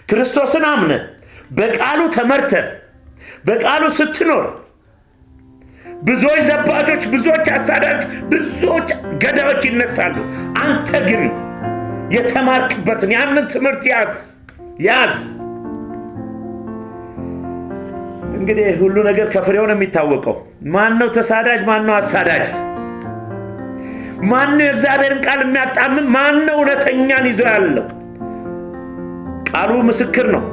ክርስቶስን አምነህ በቃሉ ተመርተህ በቃሉ ስትኖር ብዙዎች ዘባቾች፣ ብዙዎች አሳዳጆች፣ ብዙዎች ገዳዮች ይነሳሉ። አንተ ግን የተማርክበትን ያንን ትምህርት ያዝ ያዝ። እንግዲህ ሁሉ ነገር ከፍሬው ነው የሚታወቀው። ማን ነው ተሳዳጅ? ማን ነው አሳዳጅ? ማን ነው የእግዚአብሔርን ቃል የሚያጣምም? ማን ነው እውነተኛን ይዞ ያለው? ቃሉ ምስክር ነው።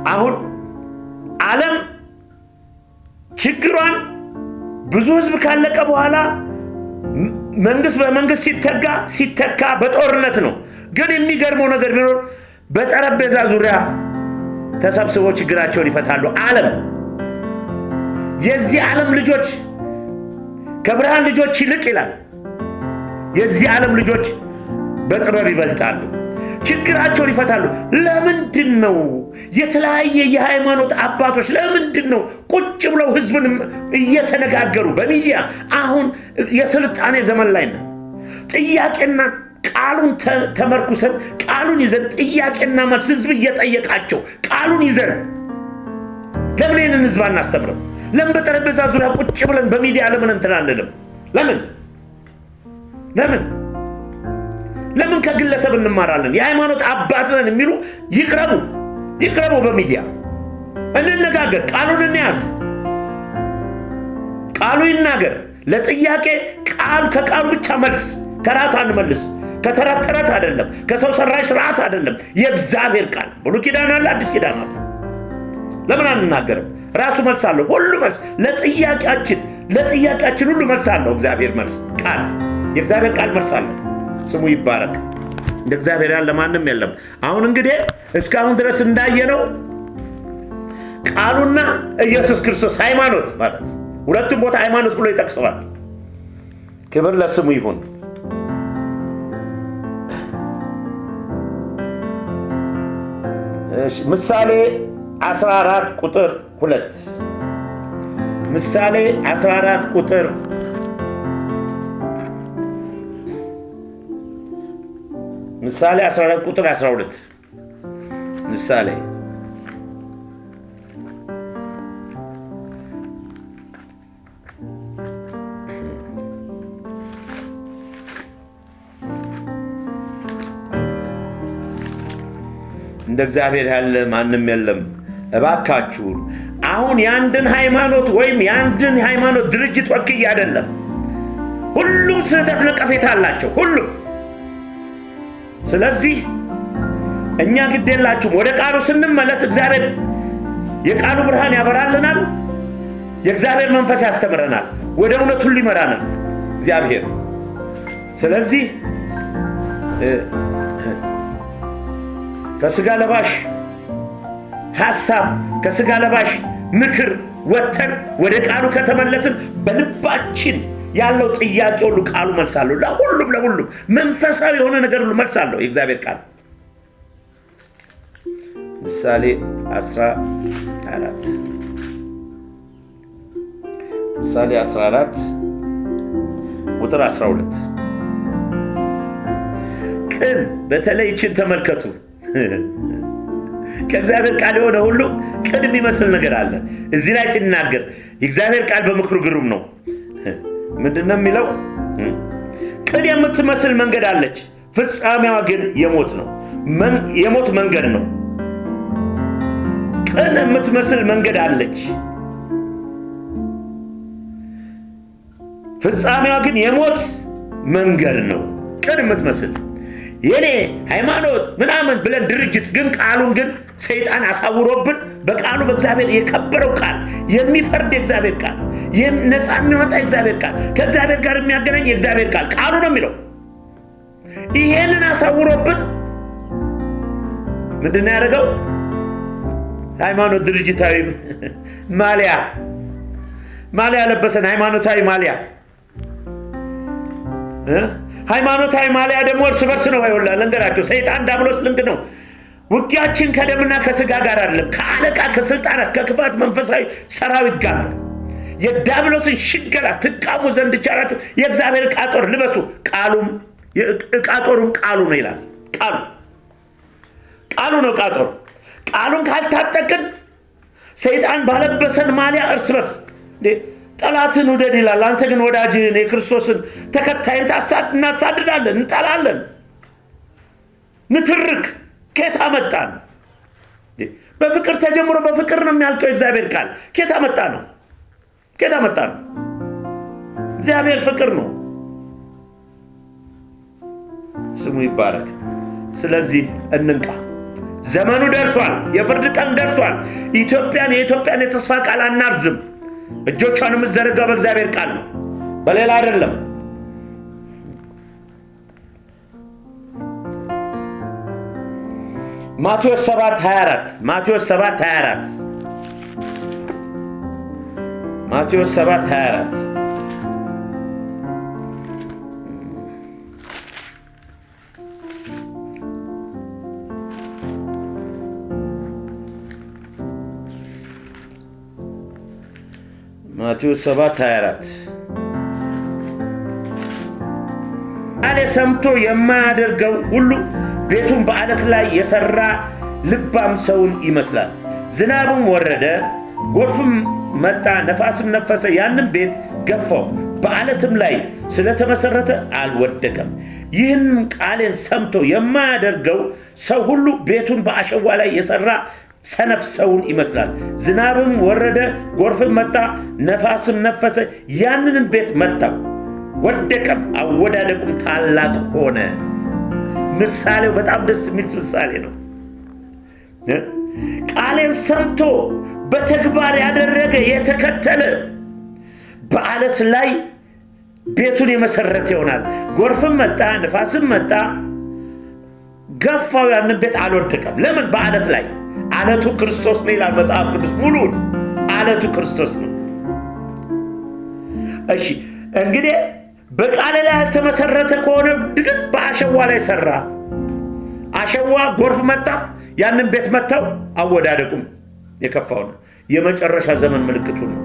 አሁን ዓለም ችግሯን ብዙ ሕዝብ ካለቀ በኋላ መንግስት በመንግስት ሲተጋ ሲተካ በጦርነት ነው። ግን የሚገርመው ነገር ቢኖር በጠረጴዛ ዙሪያ ተሰብስበው ችግራቸውን ይፈታሉ። ዓለም የዚህ ዓለም ልጆች ከብርሃን ልጆች ይልቅ ይላል የዚህ ዓለም ልጆች በጥበብ ይበልጣሉ፣ ችግራቸውን ይፈታሉ። ለምንድን ነው የተለያየ የሃይማኖት አባቶች ለምንድን ነው ቁጭ ብለው ህዝብን እየተነጋገሩ በሚዲያ? አሁን የስልጣኔ ዘመን ላይ ነን። ጥያቄና ቃሉን ተመርኩሰን ቃሉን ይዘን ጥያቄና መልስ ህዝብ እየጠየቃቸው ቃሉን ይዘን ለምን ይህንን ህዝብ አናስተምርም? ለምን በጠረጴዛ ዙሪያ ቁጭ ብለን በሚዲያ ለምን እንትን አንልም? ለምን ለምን ለምን ከግለሰብ እንማራለን? የሃይማኖት አባት ነን የሚሉ ይቅረቡ ይቅረቡ፣ በሚዲያ እንነጋገር፣ ቃሉን እንያዝ፣ ቃሉ ይናገር። ለጥያቄ ቃል ከቃሉ ብቻ መልስ፣ ከራስ አንመልስ። ከተረት ተረት አይደለም፣ ከሰው ሰራሽ ስርዓት አይደለም። የእግዚአብሔር ቃል ብሉይ ኪዳን አለ፣ አዲስ ኪዳን አለ። ለምን አንናገርም? ራሱ መልስ አለው። ሁሉ መልስ ለጥያቄያችን ሁሉ መልስ አለው። እግዚአብሔር መልስ ቃል የእግዚአብሔር ቃል መልስ አለው። ስሙ ይባረክ። እንደ እግዚአብሔር ያለ ማንም የለም። አሁን እንግዲህ እስካሁን ድረስ እንዳየነው ቃሉና ኢየሱስ ክርስቶስ ሃይማኖት ማለት ሁለቱም ቦታ ሃይማኖት ብሎ ይጠቅሰዋል። ክብር ለስሙ ይሁን። እሺ፣ ምሳሌ 14 ቁጥር 2፣ ምሳሌ 14 ቁጥር፣ ምሳሌ 14 ቁጥር 12፣ ምሳሌ እንደ እግዚአብሔር ያለ ማንም የለም። እባካችሁን አሁን የአንድን ሃይማኖት ወይም የአንድን ሃይማኖት ድርጅት ወክዬ አይደለም። ሁሉም ስህተት ነቀፌታ አላቸው። ሁሉም። ስለዚህ እኛ ግድ የላችሁም። ወደ ቃሉ ስንመለስ እግዚአብሔር የቃሉ ብርሃን ያበራልናል። የእግዚአብሔር መንፈስ ያስተምረናል። ወደ እውነት ሁሉ ይመራናል እግዚአብሔር። ስለዚህ ከስጋ ለባሽ ሐሳብ ከስጋ ለባሽ ምክር ወጥተን ወደ ቃሉ ከተመለስን በልባችን ያለው ጥያቄ ሁሉ ቃሉ መልስ አለው። ለሁሉም ለሁሉም መንፈሳዊ የሆነ ነገር ሁሉ መልስ አለው የእግዚአብሔር ቃል። ምሳሌ 14፣ ምሳሌ 14 ቁጥር 12። ቅን በተለይ ይችን ተመልከቱ። ከእግዚአብሔር ቃል የሆነ ሁሉ ቅን የሚመስል ነገር አለ። እዚህ ላይ ሲናገር የእግዚአብሔር ቃል በምክሩ ግሩም ነው። ምንድን ነው የሚለው? ቅን የምትመስል መንገድ አለች፣ ፍጻሜዋ ግን የሞት ነው፣ የሞት መንገድ ነው። ቅን የምትመስል መንገድ አለች፣ ፍጻሜዋ ግን የሞት መንገድ ነው። ቅን የምትመስል የኔ ሃይማኖት ምናምን ብለን ድርጅት ግን ቃሉን ግን ሰይጣን አሳውሮብን በቃሉ በእግዚአብሔር የከበረው ቃል፣ የሚፈርድ የእግዚአብሔር ቃል፣ ነፃ የሚያወጣ የእግዚአብሔር ቃል፣ ከእግዚአብሔር ጋር የሚያገናኝ የእግዚአብሔር ቃል ቃሉ ነው የሚለው። ይሄንን አሳውሮብን ምንድን ነው ያደረገው? ሃይማኖት ድርጅታዊ ማሊያ ማሊያ ለበሰን። ሃይማኖታዊ ማሊያ፣ ሃይማኖታዊ ማሊያ ደግሞ እርስ በርስ ነው። ይኸውልህ ልንገራቸው፣ ሰይጣን ዲያብሎስ ልንግ ነው። ውጊያችን ከደምና ከስጋ ጋር አይደለም፣ ከአለቃ ከስልጣናት ከክፋት መንፈሳዊ ሰራዊት ጋር ነው። የዲያብሎስን ሽንገላ ትቃወሙ ዘንድ ይቻላችሁ የእግዚአብሔር ዕቃ ጦር ልበሱ፣ ቃሉም ዕቃ ጦሩም ቃሉ ነው ይላል። ቃሉ ቃሉ ነው ዕቃ ጦሩ። ቃሉን ካልታጠቅን ሰይጣን ባለበሰን ማሊያ እርስ በርስ ጠላትን ውደድ ይላል። አንተ ግን ወዳጅህን የክርስቶስን ተከታይን እናሳድዳለን፣ እንጠላለን። ንትርክ ከየት አመጣን? በፍቅር ተጀምሮ በፍቅር ነው የሚያልቀው የእግዚአብሔር ቃል። ከየት አመጣ ነው? ከየት አመጣ ነው? እግዚአብሔር ፍቅር ነው፣ ስሙ ይባረክ። ስለዚህ እንንቃ። ዘመኑ ደርሷል። የፍርድ ቀን ደርሷል። ኢትዮጵያን የኢትዮጵያን የተስፋ ቃል አናርዝም። እጆቿን የምትዘረጋው በእግዚአብሔር ቃል ነው፣ በሌላ አይደለም። ማቴዎስ 7:24፣ ማቴዎስ 7:24፣ ማቴዎስ 7:24፣ ማቴዎስ 7:24። ቃሌ ሰምቶ የማያደርገው ሁሉ ቤቱን በዓለት ላይ የሠራ ልባም ሰውን ይመስላል። ዝናቡም ወረደ፣ ጎርፍም መጣ፣ ነፋስም ነፈሰ፣ ያንም ቤት ገፋው፣ በዓለትም ላይ ስለተመሠረተ አልወደቀም። ይህንም ቃሌን ሰምቶ የማያደርገው ሰው ሁሉ ቤቱን በአሸዋ ላይ የሠራ ሰነፍ ሰውን ይመስላል። ዝናብም ወረደ፣ ጎርፍም መጣ፣ ነፋስም ነፈሰ፣ ያንንም ቤት መታው፣ ወደቀም፣ አወዳደቁም ታላቅ ሆነ። ምሳሌው በጣም ደስ የሚል ምሳሌ ነው። ቃሌን ሰምቶ በተግባር ያደረገ፣ የተከተለ በዓለት ላይ ቤቱን የመሰረተ ይሆናል። ጎርፍም መጣ፣ ንፋስም መጣ፣ ገፋው፣ ያንን ቤት አልወደቀም። ለምን? በዓለት ላይ፣ ዓለቱ ክርስቶስ ነው ይላል መጽሐፍ ቅዱስ ሙሉውን። ዓለቱ ክርስቶስ ነው። እሺ፣ እንግዲህ በቃል ላይ ያልተመሰረተ ከሆነ ግን በአሸዋ ላይ ሰራ። አሸዋ ጎርፍ መጣ፣ ያንን ቤት መታው፣ አወዳደቁም የከፋው ነው። የመጨረሻ ዘመን ምልክቱ ነው።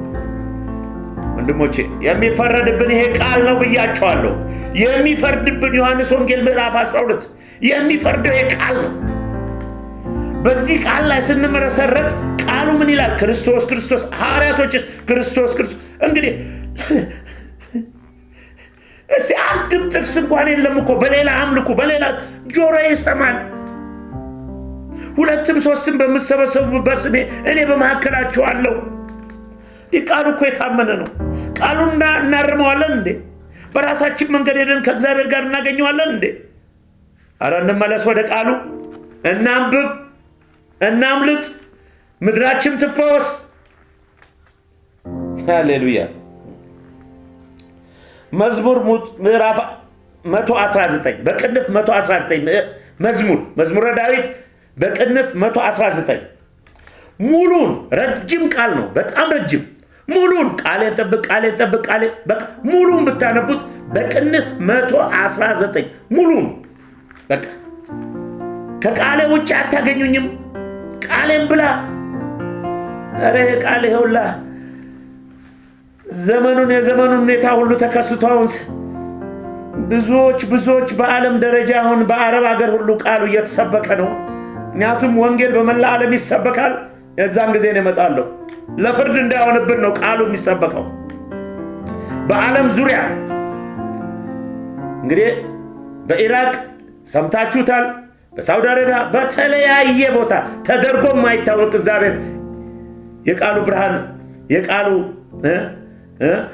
ወንድሞቼ፣ የሚፈረድብን ይሄ ቃል ነው ብያቸዋለሁ። የሚፈርድብን ዮሐንስ ወንጌል ምዕራፍ 12 የሚፈርደው ይሄ ቃል ነው። በዚህ ቃል ላይ ስንመሰረት ቃሉ ምን ይላል? ክርስቶስ፣ ክርስቶስ። ሐዋርያቶችስ ክርስቶስ፣ ክርስቶስ። እንግዲህ እስቲ አንድም ጥቅስ እንኳን የለም እኮ። በሌላ አምልኩ፣ በሌላ ጆሮ ይሰማል። ሁለትም ሶስትም በምሰበሰቡ በስሜ እኔ በመካከላችሁ አለሁ። ይህ ቃሉ እኮ የታመነ ነው። ቃሉን እናርመዋለን እንዴ? በራሳችን መንገድ ሄደን ከእግዚአብሔር ጋር እናገኘዋለን እንዴ? አረ እንመለስ ወደ ቃሉ፣ እናንብብ፣ እናምልጥ፣ ምድራችን ትፈወስ። ሃሌሉያ። መዝሙር ምዕራፍ 119 በቅንፍ 119፣ መዝሙር፣ መዝሙረ ዳዊት በቅንፍ 119 ሙሉን፣ ረጅም ቃል ነው፣ በጣም ረጅም። ሙሉን ቃሌን ጠብቅ፣ ቃሌን ጠብቅ፣ ቃሌ በቃ ሙሉን ብታነቡት በቅንፍ 119 ሙሉን በቃ ከቃሌ ውጭ አታገኙኝም። ቃሌን ብላ። ኧረ ይሄ ቃል ይኸውላ ዘመኑን የዘመኑን ሁኔታ ሁሉ ተከስቶ አሁን ብዙዎች ብዙዎች በዓለም ደረጃ አሁን በአረብ ሀገር ሁሉ ቃሉ እየተሰበከ ነው። ምክንያቱም ወንጌል በመላ ዓለም ይሰበካል። የዛን ጊዜ ነው እመጣለሁ። ለፍርድ እንዳይሆንብን ነው ቃሉ የሚሰበከው። በዓለም ዙሪያ እንግዲህ በኢራቅ ሰምታችሁታል። በሳውዲ አረቢያ በተለያየ ቦታ ተደርጎ የማይታወቅ እግዚአብሔር የቃሉ ብርሃን የቃሉ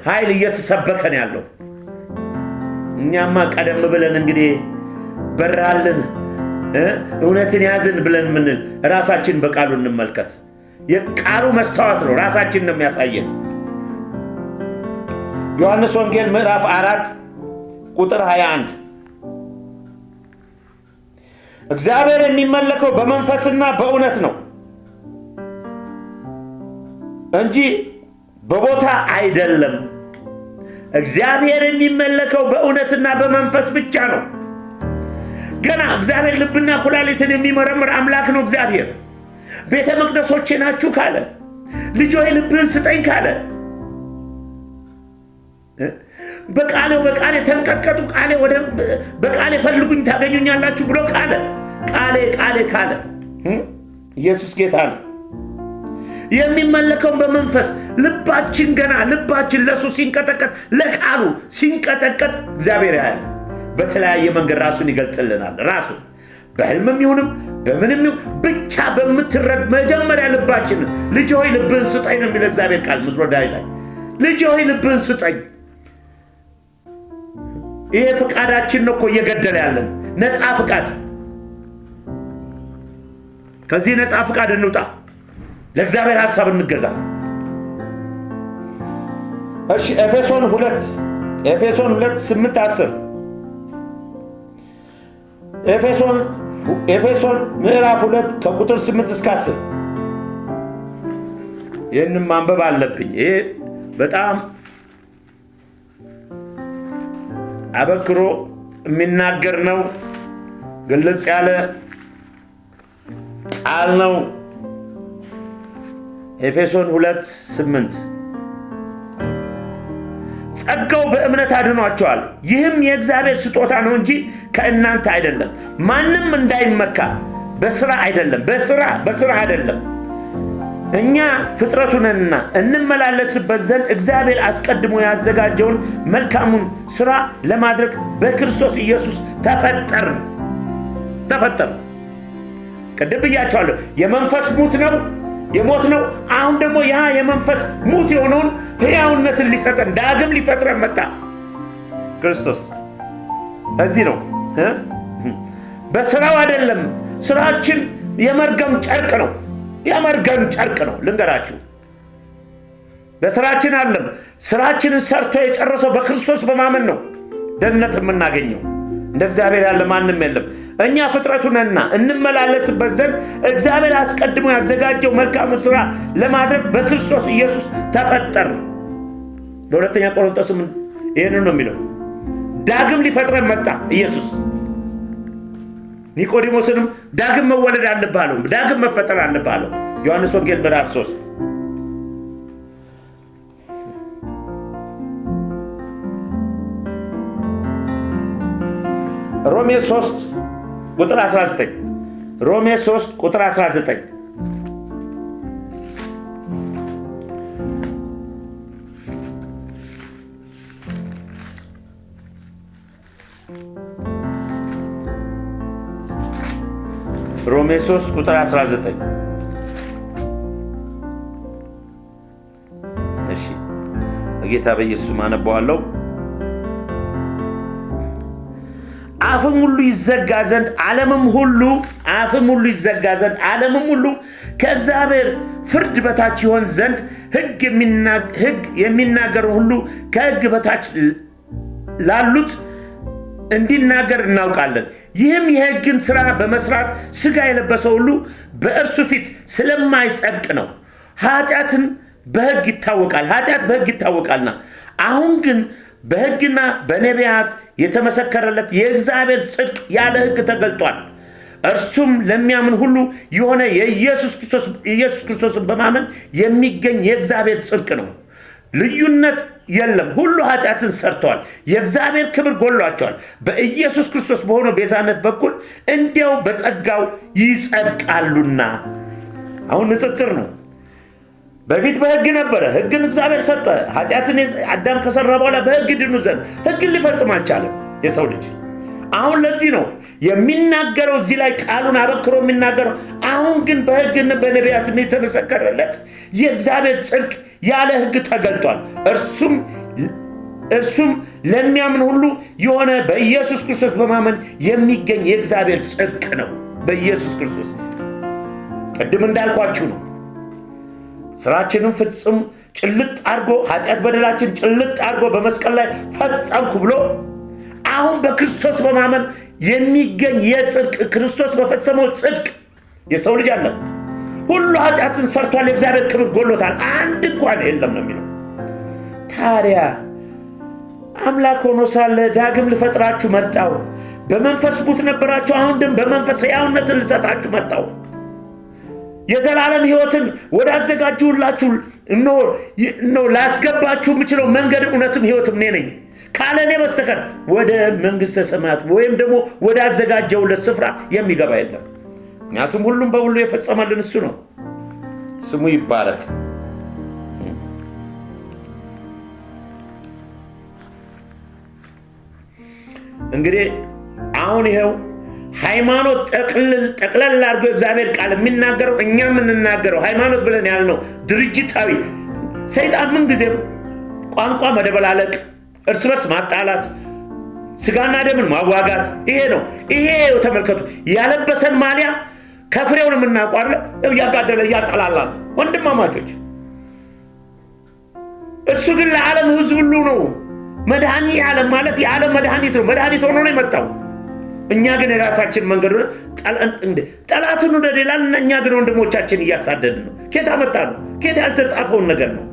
ኃይል እየተሰበከ ነው ያለው። እኛማ ቀደም ብለን እንግዲህ በራልን፣ እውነትን ያዝን ብለን ምንል ራሳችን በቃሉ እንመልከት። የቃሉ መስታወት ነው፣ ራሳችን ነው የሚያሳየን። ዮሐንስ ወንጌል ምዕራፍ 4 ቁጥር 21፣ እግዚአብሔር የሚመለከው በመንፈስና በእውነት ነው እንጂ በቦታ አይደለም። እግዚአብሔር የሚመለከው በእውነትና በመንፈስ ብቻ ነው። ገና እግዚአብሔር ልብና ኩላሊትን የሚመረምር አምላክ ነው። እግዚአብሔር ቤተ መቅደሶቼ ናችሁ ካለ፣ ልጅ ሆይ ልብህን ስጠኝ ካለ፣ በቃሌ በቃሌ ተንቀጥቀጡ፣ ቃሌ ወደ በቃሌ ፈልጉኝ ታገኙኛላችሁ ብሎ ካለ፣ ቃሌ ቃሌ ካለ ኢየሱስ ጌታ ነው። የሚመለከውን በመንፈስ ልባችን ገና ልባችን ለሱ ሲንቀጠቀጥ፣ ለቃሉ ሲንቀጠቀጥ እግዚአብሔር ያያል። በተለያየ መንገድ ራሱን ይገልጽልናል። ራሱን በህልምም ይሁንም በምንም ይሁን ብቻ በምትረድ መጀመሪያ ልባችንን፣ ልጅ ሆይ ልብህን ስጠኝ ነው የሚለው እግዚአብሔር ቃል መዝሙረ ዳዊት ላይ። ልጅ ሆይ ልብህን ስጠኝ። ይሄ ፍቃዳችን ነው እኮ እየገደለ ያለን ነፃ ፍቃድ። ከዚህ ነፃ ፍቃድ እንውጣ፣ ለእግዚአብሔር ሐሳብ እንገዛ። እሺ፣ ኤፌሶን 2 8 10፣ ኤፌሶን ምዕራፍ 2 ከቁጥር 8 እስከ 10። ይህንን ማንበብ አለብኝ። ይሄ በጣም አበክሮ የሚናገር ነው። ግልጽ ያለ ቃል ነው። ኤፌሶን 2 8፣ ጸጋው በእምነት አድኗችኋል። ይህም የእግዚአብሔር ስጦታ ነው እንጂ ከእናንተ አይደለም፣ ማንም እንዳይመካ በስራ አይደለም፣ በስራ አይደለም። እኛ ፍጥረቱ ነንና እንመላለስበት ዘንድ እግዚአብሔር አስቀድሞ ያዘጋጀውን መልካሙን ስራ ለማድረግ በክርስቶስ ኢየሱስ ተፈጠርን ተፈጠርን። ቅድም ብያቸዋለሁ። የመንፈስ ሙት ነው፣ የሞት ነው። አሁን ደግሞ ያ የመንፈስ ሙት የሆነውን ሕያውነትን ሊሰጠን ዳግም ሊፈጥረን መጣ ክርስቶስ። እዚህ ነው፣ በስራው አይደለም። ስራችን የመርገም ጨርቅ ነው። የመርገም ጨርቅ ነው። ልንገራችሁ፣ በስራችን አለም። ስራችንን ሰርቶ የጨረሰው በክርስቶስ በማመን ነው ደህንነት የምናገኘው። እንደ እግዚአብሔር ያለ ማንም የለም። እኛ ፍጥረቱ ነንና እንመላለስበት ዘንድ እግዚአብሔር አስቀድሞ ያዘጋጀው መልካሙን ስራ ለማድረግ በክርስቶስ ኢየሱስ ተፈጠርን። በሁለተኛ ቆሮንቶስም ይህንን ነው የሚለው። ዳግም ሊፈጥረን መጣ ኢየሱስ። ኒቆዲሞስንም ዳግም መወለድ አለብህ አለው። ዳግም መፈጠር አለብህ አለው። ዮሐንስ ወንጌል ምዕራፍ 3፣ ሮሜ 3 ቁጥር 19፣ ሮሜ 3 ቁጥር 19፣ ሮሜ 3 ቁጥር 19። እሺ፣ በጌታ በኢየሱስ አነበዋለሁ። አፍም ሁሉ ይዘጋ ዘንድ ዓለምም ሁሉ፣ አፍም ሁሉ ይዘጋ ዘንድ ዓለምም ሁሉ ከእግዚአብሔር ፍርድ በታች ይሆን ዘንድ ሕግ የሚናገር ሁሉ ከሕግ በታች ላሉት እንዲናገር እናውቃለን። ይህም የሕግን ሥራ በመስራት ሥጋ የለበሰ ሁሉ በእርሱ ፊት ስለማይጸድቅ ነው። ኃጢአትን በሕግ ይታወቃል። ኃጢአት በሕግ ይታወቃልና። አሁን ግን በሕግና በነቢያት የተመሰከረለት የእግዚአብሔር ጽድቅ ያለ ሕግ ተገልጧል። እርሱም ለሚያምን ሁሉ የሆነ የኢየሱስ ክርስቶስን በማመን የሚገኝ የእግዚአብሔር ጽድቅ ነው። ልዩነት የለም። ሁሉ ኃጢአትን ሰርተዋል፣ የእግዚአብሔር ክብር ጎሏቸዋል። በኢየሱስ ክርስቶስ በሆነው ቤዛነት በኩል እንዲያው በጸጋው ይጸድቃሉና። አሁን ንጽጽር ነው። በፊት በሕግ ነበረ። ሕግን እግዚአብሔር ሰጠ። ኃጢአትን አዳም ከሰራ በኋላ በሕግ ድኑ ዘንድ ሕግን ሊፈጽም አልቻለም የሰው ልጅ። አሁን ለዚህ ነው የሚናገረው፣ እዚህ ላይ ቃሉን አበክሮ የሚናገረው። አሁን ግን በሕግና በነቢያትም የተመሰከረለት የእግዚአብሔር ጽድቅ ያለ ሕግ ተገልጧል። እርሱም ለሚያምን ሁሉ የሆነ በኢየሱስ ክርስቶስ በማመን የሚገኝ የእግዚአብሔር ጽድቅ ነው። በኢየሱስ ክርስቶስ፣ ቅድም እንዳልኳችሁ ነው። ስራችንን ፍጹም ጭልጥ አድርጎ፣ ኃጢአት በደላችን ጭልጥ አድርጎ በመስቀል ላይ ፈጸምኩ ብሎ አሁን በክርስቶስ በማመን የሚገኝ የጽድቅ፣ ክርስቶስ በፈጸመው ጽድቅ። የሰው ልጅ አለ ሁሉ ኃጢአትን ሰርቷል፣ የእግዚአብሔር ክብር ጎሎታል፣ አንድ እንኳን የለም ነው የሚለው። ታዲያ አምላክ ሆኖ ሳለ ዳግም ልፈጥራችሁ መጣሁ። በመንፈስ ሙት ነበራችሁ፣ አሁን ግን በመንፈስ ሕያውነትን ልሰጣችሁ መጣሁ። የዘላለም ሕይወትን ወዳዘጋጀሁላችሁ እነሆ ላስገባችሁ የምችለው መንገድ እውነትም ሕይወትም እኔ ነኝ። ካለ እኔ በስተቀር ወደ መንግሥተ ሰማያት ወይም ደግሞ ወዳዘጋጀሁለት ስፍራ የሚገባ የለም። ምክንያቱም ሁሉም በሁሉ የፈጸመልን እሱ ነው። ስሙ ይባረክ። እንግዲህ አሁን ይኸው ሃይማኖት ጠቅለል አድርጎ እግዚአብሔር ቃል የሚናገረው፣ እኛ የምንናገረው ሃይማኖት ብለን ያልነው ድርጅታዊ፣ ሰይጣን ምን ጊዜም ቋንቋ መደበላለቅ፣ እርስ በርስ ማጣላት፣ ስጋና ደምን ማዋጋት ይሄ ነው። ይሄ ተመልከቱ፣ ያለበሰን ማሊያ ከፍሬው ነው የምናውቀው አይደለ? እያጋደለ እያጠላላ ወንድማማቾች። እሱ ግን ለዓለም ሕዝብ ሁሉ ነው። መድኃኒ ዓለም ማለት የዓለም መድኃኒት ነው። መድኃኒት ሆኖ ነው የመጣው። እኛ ግን የራሳችን መንገድ ጠላትን ውደድ ይላል። እኛ ግን ወንድሞቻችን እያሳደድን ነው። ኬት አመጣ ነው? ኬት ያልተጻፈውን ነገር ነው።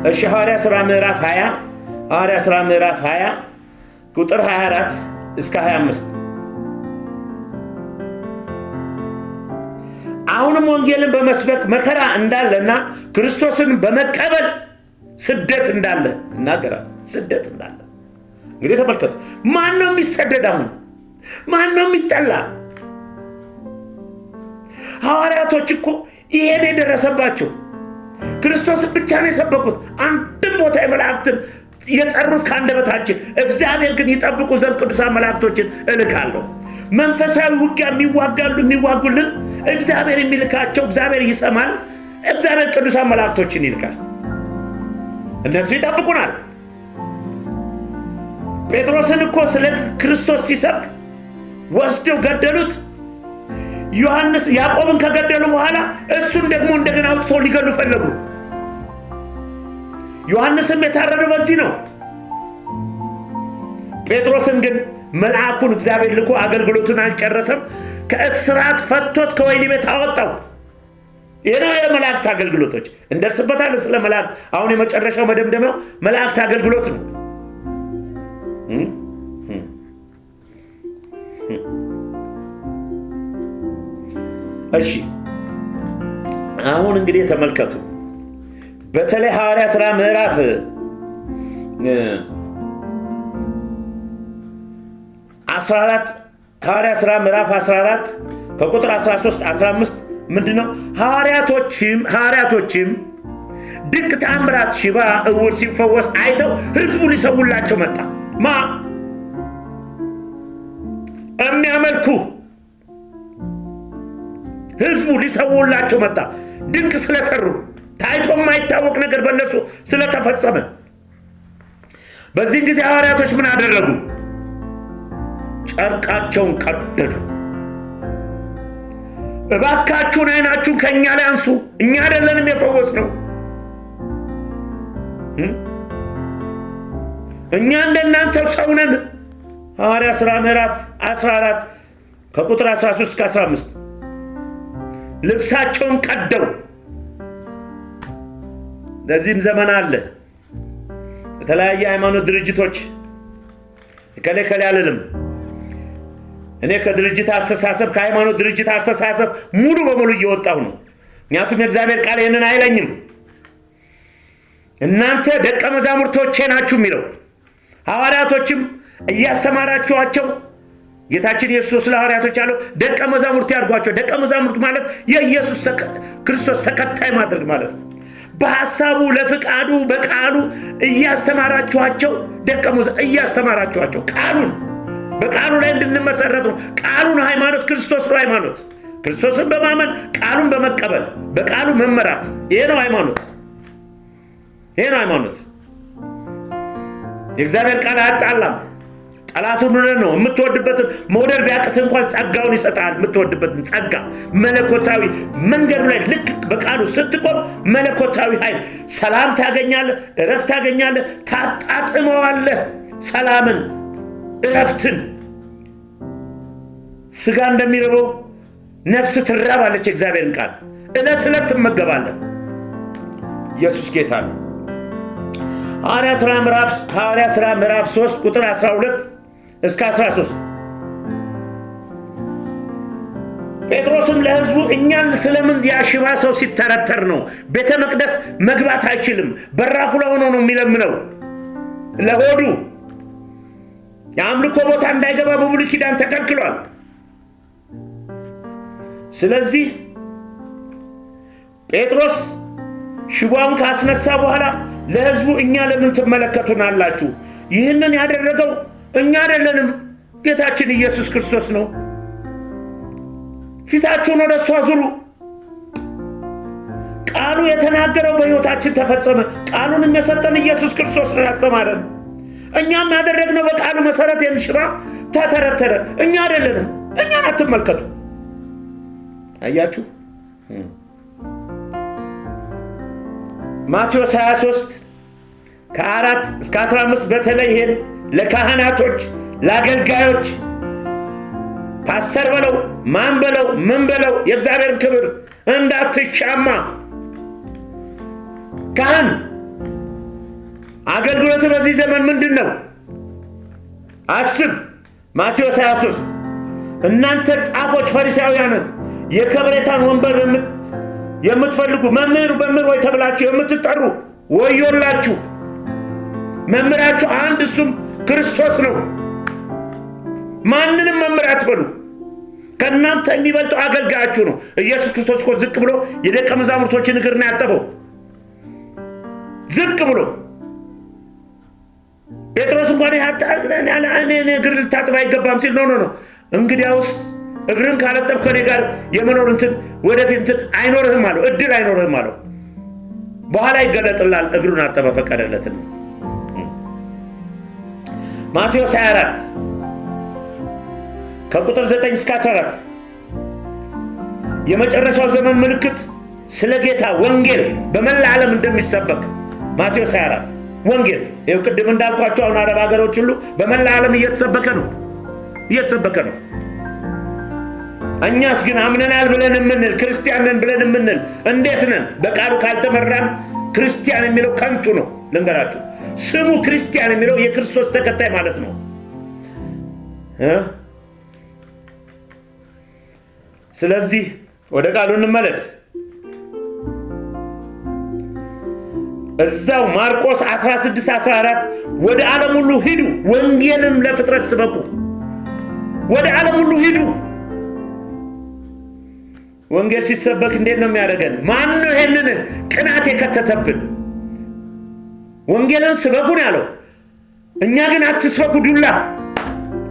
እሺ፣ ሐዋርያ ሥራ ምዕራፍ 20፣ ሐዋርያ ሥራ ምዕራፍ 20 ቁጥር 24 እስከ 25። አሁንም ወንጌልን በመስበክ መከራ እንዳለና ክርስቶስን በመቀበል ስደት እንዳለ እናገራል። ስደት እንዳለ እንግዲህ ተመልከቱ። ማን ነው የሚሰደድ? አሁን ማን ነው የሚጠላ? ሐዋርያቶች እኮ ይሄን የደረሰባቸው ክርስቶስን ብቻ ነው የሰበኩት። አንድም ቦታ የመላእክትን የጠሩት ከአንደበታችን፣ እግዚአብሔር ግን ይጠብቁ ዘንድ ቅዱሳን መላእክቶችን እልካለሁ። መንፈሳዊ ውጊያ የሚዋጋሉ የሚዋጉልን እግዚአብሔር የሚልካቸው፣ እግዚአብሔር ይሰማል። እግዚአብሔር ቅዱሳን መላእክቶችን ይልካል። እነሱ ይጠብቁናል። ጴጥሮስን እኮ ስለ ክርስቶስ ሲሰብክ ወስደው ገደሉት። ዮሐንስ ያዕቆብን ከገደሉ በኋላ እሱን ደግሞ እንደገና አውጥቶ ሊገሉ ፈለጉ። ዮሐንስም የታረደው በዚህ ነው። ጴጥሮስን ግን መልአኩን እግዚአብሔር ልኮ አገልግሎቱን አልጨረሰም። ከእስራት ፈቶት ከወህኒ ቤት አወጣው። ይህ ነው የመላእክት አገልግሎቶች። እንደርስበታለን ስለ መላእክት። አሁን የመጨረሻው መደምደሚያው መላእክት አገልግሎት ነው። እሺ፣ አሁን እንግዲህ ተመልከቱ። በተለይ ሐዋርያ ሥራ ምዕራፍ 14፣ ሐዋርያ ሥራ ምዕራፍ 14 ከቁጥር 13 15 ምንድን ነው? ሐዋርያቶችም ድንቅ ተአምራት፣ ሽባ እውር ሲፈወስ አይተው ህዝቡ ሊሰውላቸው መጣ። ማ የሚያመልኩ ህዝቡ ሊሰውላቸው መጣ። ድንቅ ስለሰሩ፣ ታይቶ የማይታወቅ ነገር በእነሱ ስለተፈጸመ። በዚህን ጊዜ ሐዋርያቶች ምን አደረጉ? ጨርቃቸውን ቀደዱ። እባካችሁን አይናችሁን ከእኛ ላይ አንሱ፣ እኛ አይደለንም የፈወስ ነው፣ እኛ እንደናንተ ሰው ነን። ሐዋርያ ሥራ ምዕራፍ 14 ከቁጥር 13 እስከ 15 ልብሳቸውን ቀደው። ለዚህም ዘመን አለ። የተለያየ ሃይማኖት ድርጅቶች፣ እከሌ ከሌ አልልም። እኔ ከድርጅት አስተሳሰብ፣ ከሃይማኖት ድርጅት አስተሳሰብ ሙሉ በሙሉ እየወጣሁ ነው። ምክንያቱም የእግዚአብሔር ቃል ይህንን አይለኝም። እናንተ ደቀ መዛሙርቶቼ ናችሁ የሚለው፣ ሐዋርያቶችም እያስተማራችኋቸው፣ ጌታችን ኢየሱስ ለሐዋርያቶች ያለው ደቀ መዛሙርት ያድርጓቸው። ደቀ መዛሙርት ማለት የኢየሱስ ክርስቶስ ተከታይ ማድረግ ማለት ነው። በሐሳቡ፣ ለፍቃዱ፣ በቃሉ እያስተማራችኋቸው፣ ደቀ እያስተማራችኋቸው፣ ቃሉን በቃሉ ላይ እንድንመሰረት ነው። ቃሉን ሃይማኖት፣ ክርስቶስ ነው ሃይማኖት። ክርስቶስን በማመን፣ ቃሉን በመቀበል፣ በቃሉ መመራት፣ ይሄ ነው ሃይማኖት። ይሄ ነው ሃይማኖት። የእግዚአብሔር ቃል አያጣላም። ጠላቱን ውደድ ነው። የምትወድበትን መውደድ ቢያቅት እንኳን ጸጋውን ይሰጣል። የምትወድበትን ጸጋ መለኮታዊ መንገዱ ላይ ልክ በቃሉ ስትቆም መለኮታዊ ኃይል፣ ሰላም ታገኛለህ፣ እረፍት ታገኛለህ፣ ታጣጥመዋለህ። ሰላምን፣ እረፍትን፣ ስጋ እንደሚርበው ነፍስ ትራባለች። የእግዚአብሔርን ቃል ዕለት ዕለት ትመገባለህ። ኢየሱስ ጌታ ነው። ሐዋርያ ሥራ ምዕራፍ 3 ቁጥር 12 እስከ 13። ጴጥሮስም ለሕዝቡ እኛን ስለምን ያ ሽባ ሰው ሲተረተር ነው? ቤተ መቅደስ መግባት አይችልም። በራፉ ላይ ሆኖ ነው የሚለምነው ለሆዱ። የአምልኮ ቦታ እንዳይገባ በብሉይ ኪዳን ተከልክሏል። ስለዚህ ጴጥሮስ ሽባውን ካስነሳ በኋላ ለሕዝቡ እኛ ለምን ትመለከቱናላችሁ? ይህንን ያደረገው እኛ አይደለንም፣ ጌታችን ኢየሱስ ክርስቶስ ነው። ፊታችሁን ወደ እሱ አዙሩ። ቃሉ የተናገረው በሕይወታችን ተፈጸመ። ቃሉንም የሰጠን ኢየሱስ ክርስቶስ ነው ያስተማረን። እኛም ያደረግነው በቃሉ መሰረት ይህን ሽባ ተተረተረ። እኛ አይደለንም። እኛን አትመልከቱ። አያችሁ፣ ማቴዎስ 23 ከ4 እስከ 15 በተለይ ይሄን ለካህናቶች፣ ለአገልጋዮች፣ ፓስተር በለው ማን በለው ምን በለው የእግዚአብሔርን ክብር እንዳትሻማ። ካህን አገልግሎት በዚህ ዘመን ምንድን ነው? አስብ። ማቴዎስ 23 እናንተ ጻፎች ፈሪሳውያነት የከበሬታን ወንበር የምትፈልጉ መምህር መምህር ወይ ተብላችሁ የምትጠሩ ወዮላችሁ። መምህራችሁ አንድ እሱም ክርስቶስ ነው። ማንንም መምህር አትበሉ። ከእናንተ የሚበልጠው አገልጋያችሁ ነው። ኢየሱስ ክርስቶስ እኮ ዝቅ ብሎ የደቀ መዛሙርቶችን እግር ነው ያጠበው። ዝቅ ብሎ ጴጥሮስ እንኳን እኔ እግር ልታጥብ አይገባም ሲል no no no፣ እንግዲያውስ እግርን ካለጠብ ከኔ ጋር የመኖር እንትን ወደፊት እንትን አይኖርህም አለው፣ እድል አይኖርህም አለው። በኋላ ይገለጥላል። እግሩን አጠበ፣ ፈቀደለትን። ማቴዎስ 24 ከቁጥር 9 እስከ 14 የመጨረሻው ዘመን ምልክት ስለ ጌታ ወንጌል በመላ ዓለም እንደሚሰበክ ማቴዎስ 24 ወንጌል ይኸው ቅድም እንዳልኳቸው አሁን አረብ ሀገሮች ሁሉ በመላ ዓለም እየተሰበከ ነው እየተሰበከ ነው። እኛስ ግን አምነናል ብለን የምንል፣ ክርስቲያን ነን ብለን የምንል እንዴት ነን? በቃሉ ካልተመራን ክርስቲያን የሚለው ከንቱ ነው። ልንገራችሁ፣ ስሙ ክርስቲያን የሚለው የክርስቶስ ተከታይ ማለት ነው። ስለዚህ ወደ ቃሉ እንመለስ። እዛው ማርቆስ 16 14 ወደ ዓለም ሁሉ ሂዱ፣ ወንጌልንም ለፍጥረት ስበኩ። ወደ ዓለም ሁሉ ሂዱ። ወንጌል ሲሰበክ እንዴት ነው የሚያደርገን? ማን ነው ይሄንን ቅናት የከተተብን? ወንጌልን ስበኩ ነው ያለው። እኛ ግን አትስበኩ ዱላ።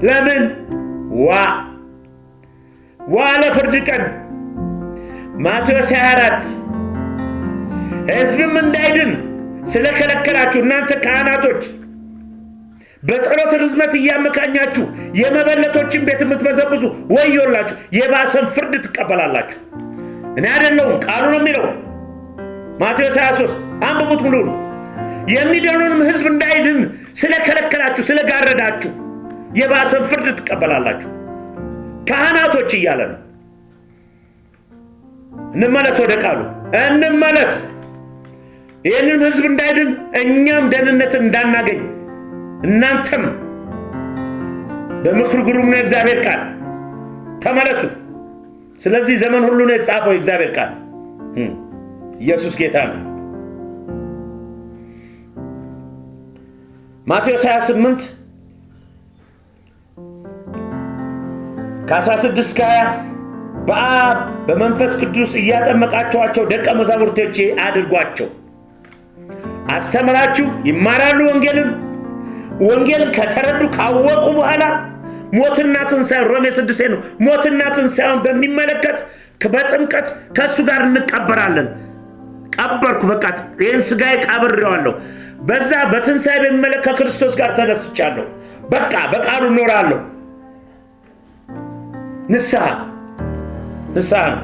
ለምን? ዋ ዋ ለፍርድ ቀን። ማቴዎስ 24 ሕዝብም እንዳይድን ስለከለከላችሁ እናንተ ካህናቶች በጸሎት ርዝመት እያመካኛችሁ የመበለቶችን ቤት የምትበዘብዙ ወዮላችሁ፣ የባሰን ፍርድ ትቀበላላችሁ። እኔ አይደለሁም፣ ቃሉ ነው የሚለው። ማቴዎስ 23 አንብቡት ሙሉውን። የሚድነውንም ሕዝብ እንዳይድን ስለከለከላችሁ፣ ስለጋረዳችሁ የባሰን ፍርድ ትቀበላላችሁ። ካህናቶች እያለ ነው። እንመለስ፣ ወደ ቃሉ እንመለስ። ይህንን ሕዝብ እንዳይድን እኛም ደህንነትን እንዳናገኝ እናንተም በምክሩ ግሩም ነው የእግዚአብሔር ቃል፣ ተመለሱ። ስለዚህ ዘመን ሁሉ ነው የተጻፈው የእግዚአብሔር ቃል። ኢየሱስ ጌታ ነው። ማቴዎስ 28 ከ16 እስከ 20 በአብ በመንፈስ ቅዱስ እያጠመቃችኋቸው ደቀ መዛሙርቶቼ አድርጓቸው፣ አስተምራችሁ ይማራሉ ወንጌልን። ወንጌልን ከተረዱ ካወቁ በኋላ ሞትና ትንሣኤውን፣ ሮሜ 6 ነው። ሞትና ትንሣኤውን በሚመለከት በጥምቀት ከእሱ ጋር እንቀበራለን። ቀበርኩ፣ በቃ ይህን ስጋዬ ቀብሬዋለሁ። በዛ በትንሣኤ በሚመለከት ከክርስቶስ ጋር ተነስቻለሁ። በቃ በቃሉ እኖራለሁ። ንስሐ ንስሐ ነው።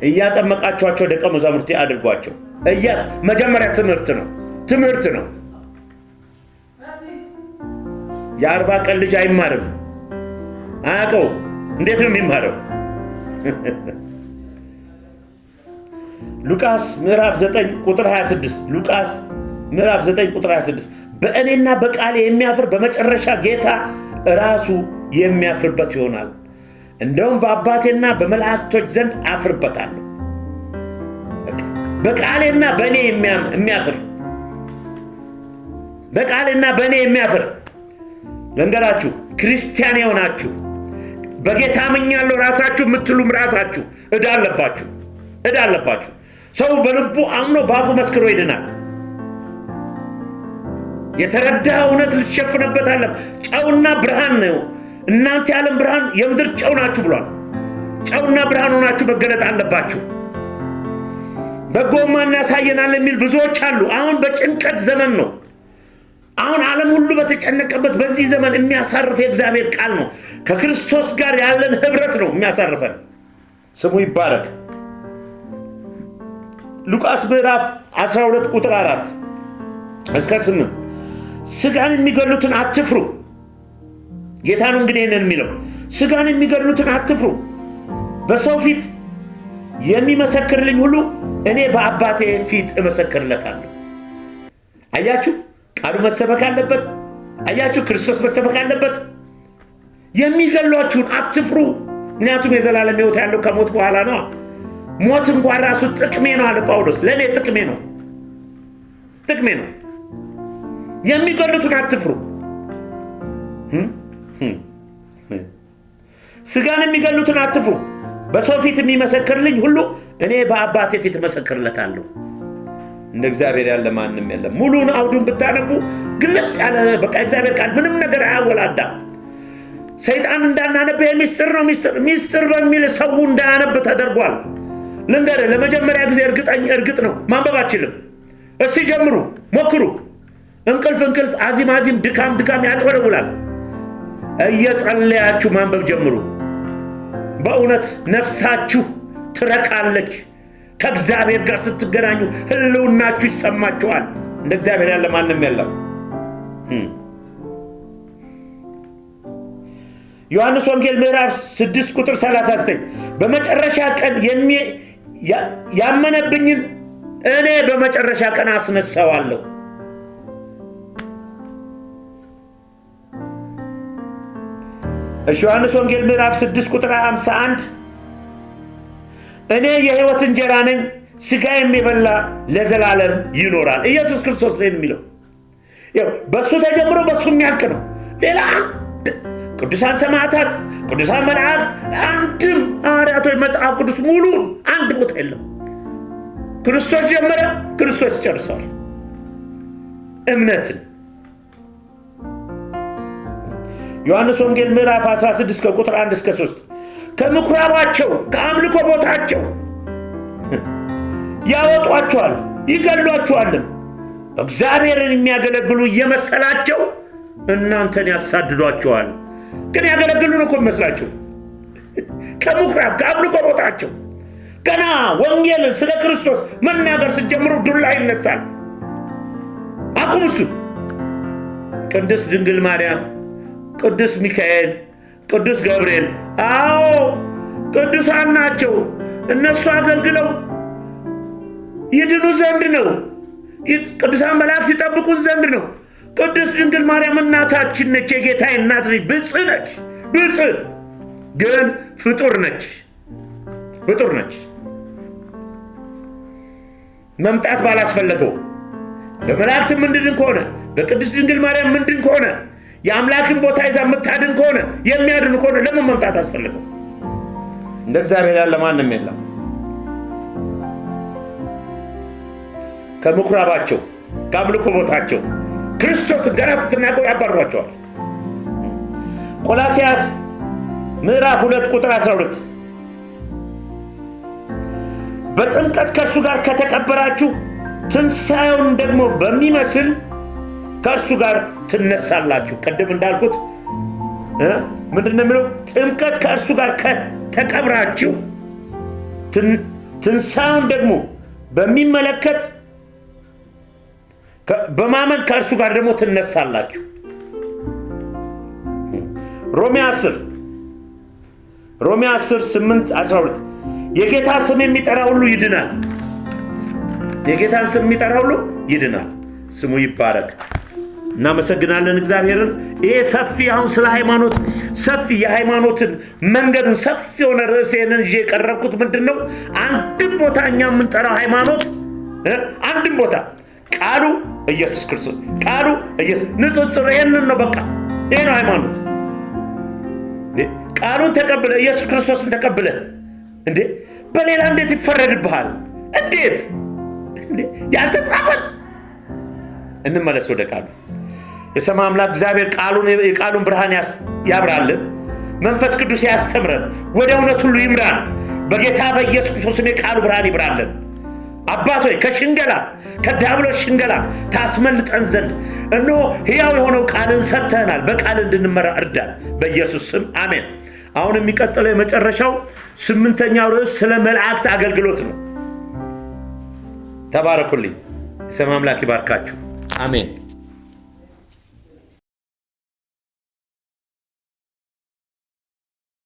እያጠመቃችኋቸው ደቀ መዛሙርቴ አድርጓቸው። እያስ መጀመሪያ ትምህርት ነው፣ ትምህርት ነው። የ40 ቀን ልጅ አይማርም፣ አያውቀው። እንዴት ነው የሚማረው? ሉቃስ ምዕራፍ 9 ቁጥር 26፣ ሉቃስ ምዕራፍ 9 ቁጥር 26፣ በእኔና በቃሌ የሚያፍር በመጨረሻ ጌታ ራሱ የሚያፍርበት ይሆናል። እንደውም በአባቴና በመላእክቶች ዘንድ አፍርበታለሁ። በቃሌና በእኔ የሚያፍር፣ በቃሌና በእኔ የሚያፍር። ልንገራችሁ፣ ክርስቲያን የሆናችሁ፣ በጌታ አምኛለሁ ራሳችሁ የምትሉም ራሳችሁ ዕዳ አለባችሁ፣ ዕዳ አለባችሁ። ሰው በልቡ አምኖ በአፉ መስክሮ ይድናል። የተረዳ እውነት ልትሸፍንበት አለ። ጨውና ብርሃን ነው። እናንተ የዓለም ብርሃን፣ የምድር ጨው ናችሁ ብሏል። ጨውና ብርሃን ሆናችሁ መገለጥ አለባችሁ። በጎ ማን ያሳየናል የሚል ብዙዎች አሉ። አሁን በጭንቀት ዘመን ነው። አሁን ዓለም ሁሉ በተጨነቀበት በዚህ ዘመን የሚያሳርፍ የእግዚአብሔር ቃል ነው። ከክርስቶስ ጋር ያለን ህብረት ነው የሚያሳርፈን። ስሙ ይባረክ። ሉቃስ ምዕራፍ 12 ቁጥር 4 እስከ 8፣ ስጋን የሚገድሉትን አትፍሩ። ጌታ ነው እንግዲህ ይህንን የሚለው፣ ስጋን የሚገድሉትን አትፍሩ። በሰው ፊት የሚመሰክርልኝ ሁሉ እኔ በአባቴ ፊት እመሰክርለታለሁ። አያችሁ፣ ቃሉ መሰበክ አለበት። አያችሁ፣ ክርስቶስ መሰበክ አለበት። የሚገሏችሁን አትፍሩ። ምክንያቱም የዘላለም ሕይወት ያለው ከሞት በኋላ ነው። ሞት እንኳን ራሱ ጥቅሜ ነው አለ ጳውሎስ። ለእኔ ጥቅሜ ነው፣ ጥቅሜ ነው። የሚገሉትን አትፍሩ። ስጋን የሚገሉትን አትፍሩ። በሰው ፊት የሚመሰክርልኝ ሁሉ እኔ በአባቴ ፊት እመሰክርለታለሁ። እንደ እግዚአብሔር ያለ ማንም የለም። ሙሉውን አውዱን ብታነቡ ግልጽ ያለ፣ በቃ እግዚአብሔር ቃል ምንም ነገር አያወላዳም። ሰይጣን እንዳናነብ ሚስጥር ነው፣ ሚስጥር ሚስጥር በሚል ሰው እንዳያነብ ተደርጓል። ልንገርህ፣ ለመጀመሪያ ጊዜ እርግጠኝ እርግጥ ነው ማንበብ አችልም። እስቲ ጀምሩ፣ ሞክሩ። እንቅልፍ እንቅልፍ፣ አዚም አዚም፣ ድካም ድካም ያጥወለውላል። እየጸለያችሁ ማንበብ ጀምሩ። በእውነት ነፍሳችሁ ትረካለች። ከእግዚአብሔር ጋር ስትገናኙ ህልውናችሁ ይሰማችኋል። እንደ እግዚአብሔር ያለ ማንም የለም። ዮሐንስ ወንጌል ምዕራፍ 6 ቁጥር 39፣ በመጨረሻ ቀን ያመነብኝን እኔ በመጨረሻ ቀን አስነሳዋለሁ። እሺ፣ ዮሐንስ ወንጌል ምዕራፍ 6 ቁጥር 51፣ እኔ የሕይወት እንጀራ ነኝ፣ ሥጋዬን የሚበላ ለዘላለም ይኖራል። ኢየሱስ ክርስቶስ ነው የሚለው። ይኸው በእሱ ተጀምሮ በእሱ የሚያልቅ ነው። ሌላ አንድ ቅዱሳን ሰማዕታት፣ ቅዱሳን መላእክት፣ አንድም ሐዋርያቶች፣ መጽሐፍ ቅዱስ ሙሉን አንድ ቦታ የለም። ክርስቶስ ጀመረ፣ ክርስቶስ ይጨርሰዋል። እምነትን ዮሐንስ ወንጌል ምዕራፍ 16 ከቁጥር 1 እስከ 3፣ ከምኩራባቸው ከአምልኮ ቦታቸው ያወጧቸዋል፣ ይገሏቸዋልም። እግዚአብሔርን የሚያገለግሉ እየመሰላቸው እናንተን ያሳድዷቸዋል። ግን ያገለግሉን እኮ የሚመስላቸው ከምኩራብ ከአምልኮ ቦታቸው ገና ወንጌልን ስለ ክርስቶስ መናገር ስትጀምሩ ዱላ ይነሳል። አቁም እሱ። ቅድስት ድንግል ማርያም፣ ቅዱስ ሚካኤል፣ ቅዱስ ገብርኤል፣ አዎ ቅዱሳን ናቸው። እነሱ አገልግለው ይድኑ ዘንድ ነው። ቅዱሳን መላእክት ይጠብቁን ዘንድ ነው። ቅድስት ድንግል ማርያም እናታችን ነች። የጌታዬ እናት ነች። ብፅዕ ነች። ብፅዕ ግን ፍጡር ነች። ፍጡር ነች። መምጣት ባላስፈለገው በመላእክት ምንድን ከሆነ፣ በቅድስት ድንግል ማርያም ምንድን ከሆነ፣ የአምላክን ቦታ ይዛ የምታድን ከሆነ፣ የሚያድን ከሆነ ለምን መምጣት አስፈለገው? እንደ እግዚአብሔር ያለ ማንም የለም። ከምኩራባቸው ከአምልኮ ቦታቸው ክርስቶስን ገና ስትናገሩ ያባርሯቸዋል። ቆላስያስ ምዕራፍ 2 ቁጥር 12፣ በጥምቀት ከእርሱ ጋር ከተቀበራችሁ ትንሣኤውን ደግሞ በሚመስል ከእርሱ ጋር ትነሳላችሁ። ቅድም እንዳልኩት ምንድን ነው የሚለው? ጥምቀት ከእርሱ ጋር ከተቀብራችሁ ትንሣኤውን ደግሞ በሚመለከት በማመን ከእርሱ ጋር ደግሞ ትነሳላችሁ። ሮሜ 10፣ ሮሜ 10 8 12፣ የጌታ ስም የሚጠራ ሁሉ ይድናል። የጌታን ስም የሚጠራ ሁሉ ይድናል። ስሙ ይባረክ። እናመሰግናለን እግዚአብሔርን። ይሄ ሰፊ አሁን ስለ ሃይማኖት ሰፊ የሃይማኖትን መንገዱን ሰፊ የሆነ ርዕስ ይሄንን ይዤ የቀረብኩት ምንድን ነው? አንድም ቦታ እኛ የምንጠራው ሃይማኖት አንድም ቦታ ቃሉ ኢየሱስ ክርስቶስ፣ ቃሉ ኢየሱስ ንጽጽር ይሄንን ነው። በቃ ይሄ ነው ሃይማኖት። ቃሉን ተቀብለ ኢየሱስ ክርስቶስን ተቀብለ እንዴ በሌላ እንዴት ይፈረድብሃል? እንዴት እንዴ ያልተጻፈን። እንመለስ ወደ ቃሉ። የሰማይ አምላክ እግዚአብሔር የቃሉን ብርሃን ያብራልን። መንፈስ ቅዱስ ያስተምረን፣ ወደ እውነት ሁሉ ይምራን። በጌታ በኢየሱስ ክርስቶስ የቃሉ ብርሃን ይብራልን። አባት ሆይ ከሽንገላ ከዲያብሎስ ሽንገላ ታስመልጠን ዘንድ እነሆ ሕያው የሆነው ቃልን ሰጥተህናል። በቃል እንድንመራ እርዳን። በኢየሱስ ስም አሜን። አሁን የሚቀጥለው የመጨረሻው 8ኛው ርዕስ ስለ መላእክት አገልግሎት ነው። ተባረኩልኝ። የሰማይ አምላክ ይባርካችሁ። አሜን።